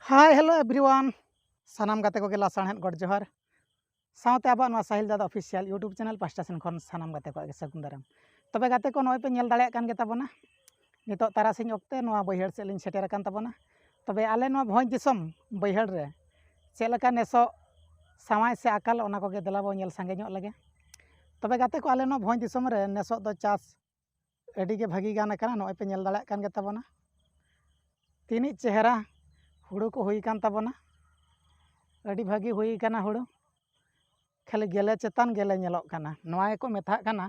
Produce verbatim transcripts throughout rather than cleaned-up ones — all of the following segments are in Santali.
Hi, hello everyone. ᱥᱟᱱᱟᱢ ᱜᱟᱛᱮ ᱠᱚᱜᱮ ᱞᱟᱥᱟᱲᱦᱮᱫ ᱜᱚᱰ ᱡᱚᱦᱟᱨ᱾ ᱥᱟᱶᱛᱮ ᱟᱵᱚᱣᱟᱜ ᱱᱚᱣᱟ ᱥᱟᱦᱤᱞ ᱫᱟᱫᱟ Official YouTube channel ᱯᱟᱦᱴᱟ ᱥᱮᱱ ᱠᱷᱚᱱ ᱥᱟᱱᱟᱢ ᱜᱟᱛᱮ ᱠᱚᱣᱟᱜ ᱜᱮ ᱥᱟᱹᱜᱩᱱ ᱫᱟᱨᱟᱢ᱾ ᱛᱚᱵᱮ ᱜᱟᱛᱮ ᱠᱚ, ᱱᱚᱜᱼᱚᱭ ᱯᱮ ᱧᱮᱞ ᱫᱟᱲᱮᱭᱟᱜ ᱠᱟᱱ ᱜᱮ ᱛᱟᱵᱚᱱᱟ, ᱱᱤᱛᱚᱜ ᱛᱟᱨᱟᱥᱤᱧ ᱚᱠᱛᱮ ᱱᱚᱣᱟ ᱵᱟᱹᱭᱦᱟᱹᱲ ᱥᱮᱫ ᱞᱤᱧ ᱥᱮᱴᱮᱨ ᱟᱠᱟᱱ ᱛᱟᱵᱚᱱᱟ᱾ ᱛᱚᱵᱮ ᱟᱞᱮ ᱱᱚᱣᱟ ᱵᱷᱚᱸᱡᱽ ᱫᱤᱥᱚᱢ ᱵᱟᱹᱭᱦᱟᱹᱲ ᱨᱮ ᱪᱮᱫ ᱞᱮᱠᱟ ᱱᱮᱥᱚᱜ ᱥᱟᱶᱟᱭ ᱥᱮ ᱟᱠᱟᱞ, ᱚᱱᱟ ᱠᱚᱜᱮ ᱫᱮᱞᱟ ᱵᱚ ᱧᱮᱞ ᱥᱟᱸᱜᱮ ᱧᱚᱜ ᱞᱮᱜᱮ᱾ ᱛᱚᱵᱮ ᱜᱟᱛᱮ ᱠᱚ, ᱟᱞᱮ ᱱᱚᱣᱟ ᱵᱷᱚᱸᱡᱽ ᱫᱤᱥᱚᱢ ᱨᱮ ᱱᱮᱥᱚᱜ ᱫᱚ ᱪᱟᱥ ᱟᱹᱰᱤ ᱜᱮ ᱵᱷᱟᱹᱜᱤ ᱜᱟᱱ ᱟᱠᱟᱱᱟ᱾ ᱱᱚᱜᱼᱚᱭ ᱯᱮ ᱧᱮᱞ ᱫᱟᱲᱮᱭᱟᱜ ᱠᱟᱱ ᱜᱮ ᱛᱟᱵᱚᱱᱟ, ᱛᱤᱱᱟᱹᱜ ᱪᱮᱦᱨᱟ ᱦᱩᱲᱩ ᱠᱚ ᱦᱩᱭ ᱟᱠᱟᱱ ᱛᱟᱵᱚᱱᱟ᱾ ᱟᱹᱰᱤ ᱵᱷᱟᱹᱜᱤ ᱦᱩᱭ ᱟᱠᱟᱱᱟ ᱦᱩᱲᱩ, ᱠᱷᱟᱹᱞᱤ ᱜᱮᱞᱮ ᱪᱮᱛᱟᱱ ᱜᱮᱞᱮ ᱧᱮᱞᱚᱜ ᱠᱟᱱᱟ᱾ ᱱᱚᱣᱟ ᱜᱮᱠᱚ ᱢᱮᱛᱟᱜ ᱠᱟᱱᱟ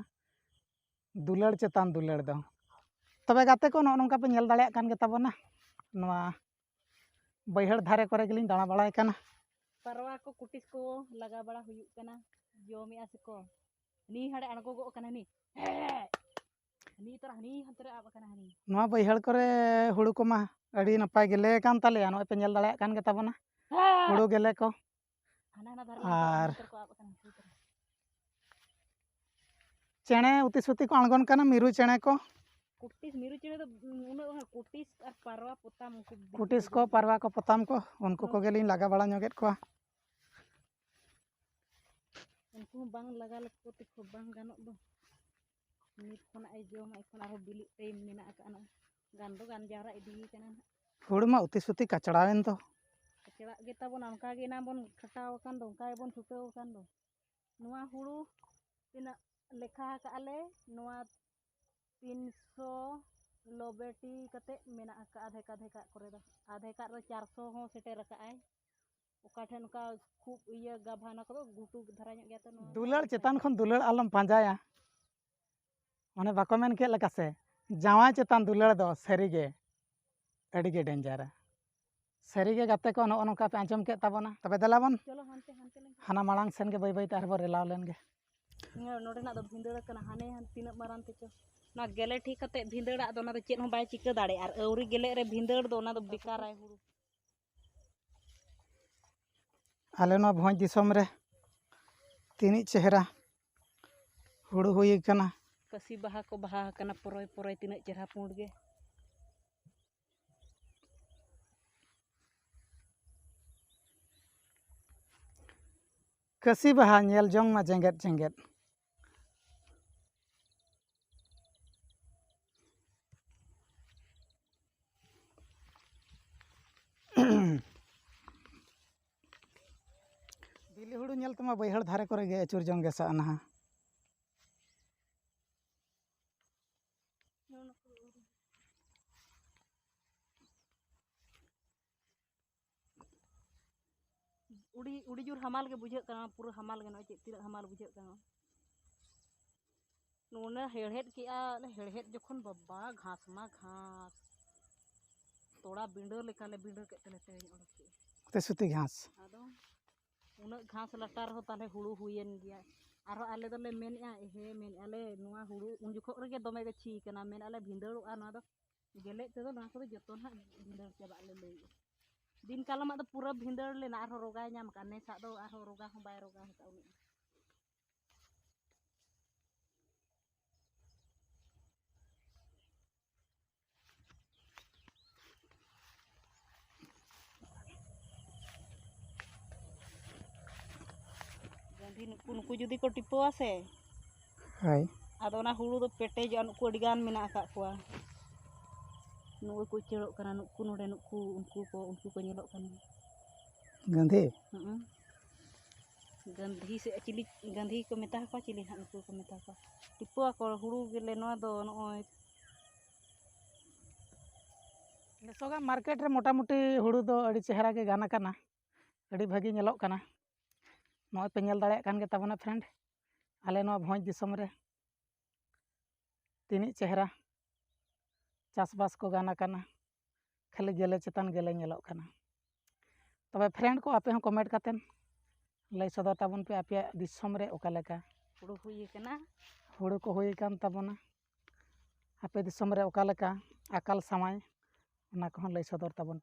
ᱫᱩᱞᱟᱹᱲ ᱪᱮᱛᱟᱱ ᱫᱩᱞᱟᱹᱲ ᱫᱚ᱾ ᱛᱚᱵᱮ ᱜᱟᱛᱮ ᱠᱚ, ᱱᱚᱜᱼᱚ ᱱᱚᱝᱠᱟ ᱯᱮ ᱧᱮᱞ ᱫᱟᱲᱮᱭᱟᱜ ᱠᱟᱱ ᱜᱮ ᱛᱟᱵᱚᱱᱟ, ᱱᱚᱣᱟ ᱵᱟᱹᱭᱦᱟᱹᱲ ᱫᱷᱟᱨᱮ ᱠᱚᱨᱮ ᱜᱮᱞᱤᱧ ᱫᱟᱬᱟ ᱵᱟᱲᱟᱭ ᱠᱟᱱᱟ᱾ ᱯᱟᱨᱣᱟ ᱠᱚ ᱠᱩᱴᱤᱥ ᱠᱚ ᱞᱟᱜᱟ ᱵᱟᱲᱟ ᱦᱩᱭᱩᱜ ᱠᱟᱱᱟ, ᱡᱚᱢᱮᱜᱼᱟ ᱥᱮᱠᱚ᱾ ᱦᱟᱹᱱᱤ ᱦᱟᱸᱰᱮ ᱟᱬᱜᱚ ᱜᱚᱜ ᱠᱟᱱᱟ, ᱦᱟᱹᱱᱤ ᱦᱟᱹᱱᱤ ᱛᱚᱨᱟ, ᱦᱟᱹᱱᱤ ᱦᱟᱱᱛᱮ ᱨᱮ ᱟᱵ ᱟᱠᱟᱱᱟ, ᱦᱟᱹᱱᱤ᱾ ᱱᱚᱣᱟ ᱵᱟᱹᱭᱦᱟᱹᱲ ᱠᱚᱨᱮ ᱦᱩᱲᱩ ᱠᱚᱢᱟ ᱟᱹᱰᱤ ᱱᱟᱯᱟᱭ ᱜᱮᱞᱮ ᱠᱟᱱ ᱛᱟᱞᱮᱭᱟ᱾ ᱱᱚᱜᱼᱚᱭ ᱯᱮ ᱧᱮᱞ ᱫᱟᱲᱮᱭᱟᱜ ᱠᱟᱱ ᱜᱮ ᱛᱟᱵᱚᱱᱟ ᱦᱩᱲᱩ ᱜᱮᱞᱮ ᱠᱚ᱾ ᱦᱟᱱᱟ ᱦᱟᱱᱟ ᱫᱷᱟᱨᱮ ᱟᱨ ᱦᱟᱱᱛᱮ ᱨᱮᱠᱚ ᱟᱵ ᱟᱠᱟᱱᱟ, ᱦᱟᱱᱛᱮ ᱨᱮ᱾ ᱪᱮᱬᱮ ᱩᱛᱤ ᱥᱩᱛᱤ ᱠᱚ ᱟᱬᱜᱚᱱ ᱠᱟᱱᱟ, ᱢᱤᱨᱩ ᱪᱮᱬᱮ ᱠᱚ᱾ ᱠᱩᱴᱤᱥ, ᱢᱤᱨᱩ ᱪᱮᱬᱮ ᱫᱚ ᱩᱱᱟᱹᱜ ᱵᱟᱝ, ᱠᱩᱴᱤᱥ ᱟᱨ ᱯᱟᱨᱣᱟ ᱯᱚᱛᱟᱢ, ᱩᱱᱠᱩ ᱵᱮᱥᱤ ᱠᱩᱴᱤᱥ ᱠᱚ ᱠᱚ ᱡᱚᱢ ᱠᱚᱣᱟ᱾ ᱯᱟᱨᱣᱟ ᱠᱚ ᱯᱚᱛᱟᱢ ᱠᱚ, ᱩᱱᱠᱩ ᱦᱳᱭ᱾ ᱠᱚᱜᱮᱞᱤᱧ ᱞᱟᱜᱟ ᱵᱟᱲᱟ ᱧᱚᱜᱮᱫ ᱠᱚᱣᱟ᱾ ᱩᱱᱠᱩ ᱦᱚᱸ ᱵᱟᱝ ᱞᱟᱜᱟ ᱞᱮᱠᱚ ᱛᱮᱠᱚ ᱵᱟᱝ ᱜᱟᱱᱚᱜ ᱫᱚ᱾ ᱱᱤᱛ ᱠᱷᱚᱱᱟᱜ ᱮ ᱡᱚᱢᱟ, ᱮᱠᱷᱚᱱ ᱟᱨᱦᱚᱸ ᱵᱤᱞᱤᱜ time ᱢᱮᱱᱟᱜ ᱟᱠᱟᱫᱼᱟ ᱱᱚᱜᱼᱚᱭ᱾ ᱜᱟᱱ ᱫᱚ ᱜᱟᱱ ᱡᱟᱣᱨᱟ ᱤᱫᱤᱭᱮ ᱠᱟᱱᱟ ᱱᱟᱦᱟᱜ᱾ ᱦᱩᱲᱩ ᱢᱟ ᱩᱛᱤ ᱥᱩᱛᱤ ᱠᱟᱪᱲᱟᱣᱮᱱ ᱫᱚ᱾ ᱠᱟᱪᱲᱟᱜ ᱜᱮ ᱛᱟᱵᱚᱱᱟ, ᱚᱱᱠᱟ ᱜᱮ ᱮᱱᱟᱝ ᱵᱚᱱ ᱠᱷᱟᱴᱟᱣ ᱟᱠᱟᱱ ᱫᱚ, ᱚᱱᱠᱟ ᱜᱮᱵᱚᱱ ᱪᱷᱩᱴᱟᱹᱣ ᱟᱠᱟᱱ ᱫᱚ᱾ ᱱᱚᱣᱟ ᱦᱩᱲᱩ ᱛᱤᱱᱟᱹᱜ ᱞᱮᱠᱷᱟ ᱟᱠᱟᱫᱼᱟ ᱞᱮ, ᱱᱚᱣᱟ ᱛᱤᱱᱥᱚ ᱱᱚᱵᱵᱳᱭ ᱴᱤ ᱠᱟᱛᱮᱫ ᱢᱮᱱᱟᱜ ᱟᱠᱟᱫᱼᱟ ᱟᱫᱷᱮᱠ ᱟᱫᱷᱮᱠᱟᱜ ᱠᱚᱨᱮ ᱫᱚ᱾ ᱟᱫᱷᱮᱠᱟᱜ ᱨᱮ ᱪᱟᱨᱥᱚ ᱦᱚᱸ ᱥᱮᱴᱮᱨ ᱟᱠᱟᱫᱼᱟᱭ᱾ ᱚᱠᱟ ᱴᱷᱮᱱ ᱚᱱᱠᱟ ᱠᱷᱩᱵ ᱤᱭᱟᱹ ᱜᱟᱵᱷᱟ, ᱚᱱᱟ ᱠᱚᱫᱚ ᱜᱷᱩᱴᱩ ᱫᱷᱟᱨᱟ ᱧᱚᱜ ᱜᱮᱭᱟ ᱛᱚ, ᱱᱚᱣᱟ ᱫᱩᱞᱟᱹᱲ ᱪᱮᱛᱟᱱ ᱠᱷᱚᱱ ᱫᱩᱞᱟᱹᱲ ᱟᱞᱚᱢ ᱯᱟᱸᱡᱟᱭᱟ᱾ ᱚᱱᱮ ᱵᱟᱠᱚ ᱢᱮᱱ ᱠᱮᱫ ᱞᱮᱠᱟ ᱥᱮ, ᱡᱟᱶᱟᱭ ᱪᱮᱛᱟᱱ ᱫᱩᱞᱟᱹᱲ ᱫᱚ ᱥᱟᱹᱨᱤᱜᱮ ᱟᱹᱰᱤᱜᱮ ᱰᱮᱧᱡᱟᱨᱟ᱾ ᱥᱟᱹᱨᱤᱜᱮ ᱜᱟᱛᱮ ᱠᱚ, ᱱᱚᱜᱼᱚ ᱱᱚᱝᱠᱟ ᱯᱮ ᱟᱸᱡᱚᱢ ᱠᱮᱫ ᱛᱟᱵᱚᱱᱟ᱾ ᱛᱚᱵᱮ ᱫᱮᱞᱟ ᱵᱚᱱ ᱪᱚᱞᱚ ᱦᱟᱱᱛᱮ, ᱦᱟᱱᱛᱮ ᱞᱮᱱ ᱠᱷᱟᱱ᱾ ᱦᱟᱱᱟ ᱢᱟᱲᱟᱝ ᱥᱮᱱ ᱜᱮ ᱵᱟᱹᱭ ᱵᱟᱹᱭ ᱛᱮ ᱟᱨᱦᱚᱸ ᱵᱚᱱ ᱨᱮᱞᱟᱣ ᱞᱮᱱ ᱜᱮ᱾ ᱱᱚᱰᱮᱱᱟᱜ ᱫᱚ ᱵᱷᱤᱸᱫᱟᱹᱲ ᱟᱠᱟᱱᱟ, ᱦᱟᱱᱮ ᱦᱟᱱ ᱛᱤᱱᱟᱹᱜ ᱢᱟᱨᱟᱝ ᱛᱮᱪᱚ᱾ ᱱᱚᱣᱟ ᱜᱮᱞᱮ ᱴᱷᱤᱠ ᱠᱟᱛᱮ ᱵᱷᱤᱸᱫᱟᱹᱲᱟᱜ ᱫᱚ ᱚᱱᱟ ᱫᱚ ᱪᱮᱫ ᱦᱚᱸ ᱵᱟᱭ ᱪᱤᱠᱟᱹ ᱫᱟᱲᱮᱭᱟᱜᱼᱟ, ᱟᱨ ᱟᱹᱣᱨᱤ ᱜᱮᱞᱮᱜ ᱨᱮ ᱵᱷᱤᱸᱫᱟᱹᱲ ᱫᱚ ᱚᱱᱟ ᱫᱚ ᱵᱮᱠᱟᱨᱟᱭ ᱦᱩᱲᱩ᱾ ᱟᱞᱮ ᱱᱚᱣᱟ ᱵᱷᱚᱸᱡᱽ ᱫᱤᱥᱚᱢ ᱨᱮ ᱛᱤᱱᱟᱹᱜ ᱪᱮᱦᱨᱟ ᱦᱩᱲᱩ ᱦᱩᱭ ᱟᱠᱟᱱᱟ᱾ ᱠᱟᱹᱥᱤ ᱵᱟᱦᱟ ᱠᱚ ᱵᱟᱦᱟ ᱟᱠᱟᱱᱟ ᱯᱚᱨᱚᱭ ᱯᱚᱨᱚᱭ, ᱛᱤᱱᱟᱹᱜ ᱪᱮᱦᱨᱟ ᱯᱩᱸᱰ ᱜᱮ᱾ ᱠᱟᱹᱥᱤ ᱵᱟᱦᱟ ᱧᱮᱞ ᱡᱚᱝ ᱢᱟ ᱡᱮᱜᱮᱫ ᱡᱮᱜᱮᱫ᱾ ᱵᱤᱞᱤ ᱦᱩᱲᱩ ᱧᱮᱞ ᱛᱮᱢᱟ ᱵᱟᱹᱭᱦᱟᱹᱲ ᱫᱷᱟᱨᱮ ᱠᱚᱨᱮ ᱜᱮ ᱟᱹᱪᱩᱨ ᱡᱚᱝ ᱜᱮ ᱥᱟᱱᱟᱣᱟ᱾ ᱩᱰᱤ, ᱩᱰᱤ ᱡᱳᱨ ᱦᱟᱢᱟᱞ ᱜᱮ ᱵᱩᱡᱷᱟᱹᱜ ᱠᱟᱱᱟ, ᱯᱩᱨᱟᱹ ᱦᱟᱢᱟᱞ ᱜᱮ, ᱱᱚᱜᱼᱚᱭ ᱪᱮᱫ ᱛᱤᱱᱟᱹᱜ ᱦᱟᱢᱟᱞ ᱵᱩᱡᱷᱟᱹᱜ ᱠᱟᱱᱟ᱾ ᱱᱚᱰᱮ ᱦᱮᱲᱦᱮᱫ ᱠᱮᱜᱼᱟ ᱞᱮ, ᱦᱮᱲᱦᱮᱫ ᱡᱚᱠᱷᱚᱱ ᱵᱟᱵᱟ ᱜᱷᱟᱥ ᱢᱟ ᱜᱷᱟᱥ, ᱛᱚᱲᱟ ᱵᱤᱸᱰᱟᱹ ᱞᱮᱠᱟ ᱞᱮ ᱵᱤᱸᱰᱟᱹ ᱠᱮᱫ ᱛᱮᱞᱮ ᱛᱮᱧ ᱚᱰᱚᱠ ᱠᱮᱜᱼᱟ᱾ ᱩᱛᱤ ᱥᱩᱛᱤ ᱜᱷᱟᱥ᱾ ᱟᱫᱚ ᱩᱱᱟᱹᱜ ᱜᱷᱟᱥ ᱞᱟᱴᱟ ᱨᱮᱦᱚᱸ ᱛᱟᱦᱞᱮ ᱦᱩᱲᱩ ᱦᱩᱭᱮᱱ ᱜᱮᱭᱟ᱾ ᱟᱨᱦᱚᱸ ᱟᱞᱮ ᱫᱚᱞᱮ ᱢᱮᱱᱮᱜᱼᱟ, ᱦᱮᱸ, ᱢᱮᱱᱮᱜᱼᱟ ᱞᱮ, ᱱᱚᱣᱟ ᱦᱩᱲᱩ ᱩᱱ ᱡᱚᱠᱷᱚᱱ ᱨᱮᱜᱮ ᱫᱚᱢᱮ ᱜᱟᱹᱪᱷᱤ ᱠᱟᱱᱟ, ᱢᱮᱱᱮᱜᱼᱟ ᱞᱮ ᱵᱷᱤᱸᱫᱟᱹᱲᱚᱜᱼᱟ ᱱᱚᱣᱟ ᱫᱚ, ᱜᱮᱞᱮᱜ ᱛᱮᱫᱚ ᱱᱚᱣᱟ ᱠᱚᱫᱚ ᱡᱚᱛᱚ ᱱᱟᱦᱟᱜ ᱵᱷᱤᱸᱫᱟᱹᱲ ᱪᱟᱵᱟᱜ ᱞᱮ ᱞᱟᱹᱭᱮᱜᱼᱟ᱾ ᱫᱤᱱ ᱠᱟᱞᱚᱢᱟᱜ ᱫᱚ ᱯᱩᱨᱟᱹ ᱵᱷᱤᱸᱫᱟᱹᱲ ᱞᱮᱱᱟ, ᱟᱨᱦᱚᱸ ᱨᱚᱜᱟᱭ ᱧᱟᱢ ᱠᱟᱜᱼᱟ᱾ ᱱᱮᱥᱟᱜ ᱫᱚ ᱟᱨᱦᱚᱸ ᱨᱚᱜᱟ ᱦᱚᱸ ᱵᱟᱭ ᱨᱚᱜᱟ ᱦᱟᱛᱟᱣ ᱞᱮᱜᱼᱟ᱾ ᱜᱟᱹᱫᱷᱤ ᱱᱩᱠᱩ, ᱱᱩᱠᱩ ᱡᱩᱫᱤ ᱠᱚ ᱴᱤᱯᱟᱹᱣᱟ ᱥᱮ, ᱦᱳᱭ᱾ ᱟᱫᱚ ᱚᱱᱟ ᱦᱩᱲᱩ ᱫᱚ ᱯᱮᱴᱮᱡᱚᱜᱼᱟ᱾ ᱱᱩᱠᱩ ᱟᱹᱰᱤ ᱜᱟᱱ ᱢᱮᱱᱟᱜ ᱟᱠᱟᱫ ᱠᱚᱣᱟ᱾ ᱱᱩᱠᱩ ᱠᱚ ᱩᱪᱟᱹᱲᱚᱜ ᱠᱟᱱᱟ, ᱱᱩᱠᱩ ᱱᱚᱰᱮ, ᱱᱩᱠᱩ, ᱩᱱᱠᱩ ᱠᱚ, ᱩᱱᱠᱩ ᱠᱚ ᱧᱮᱞᱚᱜ ᱠᱟᱱᱟ᱾ ᱜᱟᱹᱫᱷᱤ? ᱦᱩᱸ᱾ ᱜᱟᱹᱫᱷᱤ ᱥᱮ ᱪᱤᱞᱤ, ᱜᱟᱹᱫᱷᱤ ᱠᱚ ᱢᱮᱛᱟ ᱠᱚᱣᱟ, ᱪᱤᱞᱤ ᱦᱟᱸᱜ ᱱᱩᱠᱩ ᱠᱚ ᱢᱮᱛᱟ ᱠᱚᱣᱟ? ᱴᱤᱯᱟᱹᱣ ᱟᱠᱚ ᱦᱩᱲᱩ ᱜᱮᱞᱮ ᱱᱚᱣᱟ ᱫᱚ ᱱᱚᱜᱼᱚᱭ᱾ ᱱᱮᱥᱚᱜᱟᱜ ᱢᱟᱨᱠᱮᱴ ᱨᱮ ᱢᱚᱴᱟᱢᱩᱴᱤ ᱦᱩᱲᱩ ᱫᱚ ᱟᱹᱰᱤ ᱪᱮᱦᱨᱟ ᱜᱮ ᱜᱟᱱ ᱟᱠᱟᱱᱟ, ᱟᱹᱰᱤ ᱵᱷᱟᱹᱜᱤ ᱧᱮᱞᱚᱜ ᱠᱟᱱᱟ᱾ ᱱᱚᱜᱼᱚᱭ ᱯᱮ ᱧᱮᱞ ᱫᱟᱲᱮᱭᱟᱜ ᱠᱟᱱ ᱜᱮ ᱛᱟᱵᱚᱱᱟ friend, ᱟᱞᱮ ᱱᱚᱣᱟ ᱵᱷᱚᱸᱡᱽ ᱫᱤᱥᱚᱢ ᱨᱮ ᱛᱤᱱᱟᱹᱜ ᱪᱮᱦᱨᱟ ᱪᱟᱥᱵᱟᱥ ᱠᱚ ᱜᱟᱱ ᱟᱠᱟᱱᱟ, ᱠᱷᱟᱹᱞᱤ ᱜᱮᱞᱮ ᱪᱮᱛᱟᱱ ᱜᱮᱞᱮ ᱧᱮᱞᱚᱜ ᱠᱟᱱᱟ᱾ ᱛᱚᱵᱮ friend ᱠᱚ, ᱟᱯᱮ ᱦᱚᱸ comment ᱠᱟᱛᱮᱱ ᱞᱟᱹᱭ ᱥᱚᱫᱚᱨ ᱛᱟᱵᱚᱱ ᱯᱮ, ᱟᱯᱮᱭᱟᱜ ᱫᱤᱥᱚᱢ ᱨᱮ ᱚᱠᱟ ᱞᱮᱠᱟ ᱦᱩᱲᱩ ᱦᱩᱭ ᱟᱠᱟᱱᱟ᱾ ᱦᱩᱲᱩ ᱠᱚ ᱦᱩᱭ ᱟᱠᱟᱱ ᱛᱟᱵᱚᱱᱟ, ᱟᱯᱮ ᱫᱤᱥᱚᱢ ᱨᱮ ᱚᱠᱟ ᱞᱮᱠᱟ ᱟᱠᱟᱞ ᱥᱟᱶᱟᱭ, ᱚᱱᱟ ᱠᱚᱦᱚᱸ ᱞᱟᱹᱭ ᱥᱚᱫᱚᱨ ᱛᱟᱵᱚᱱ᱾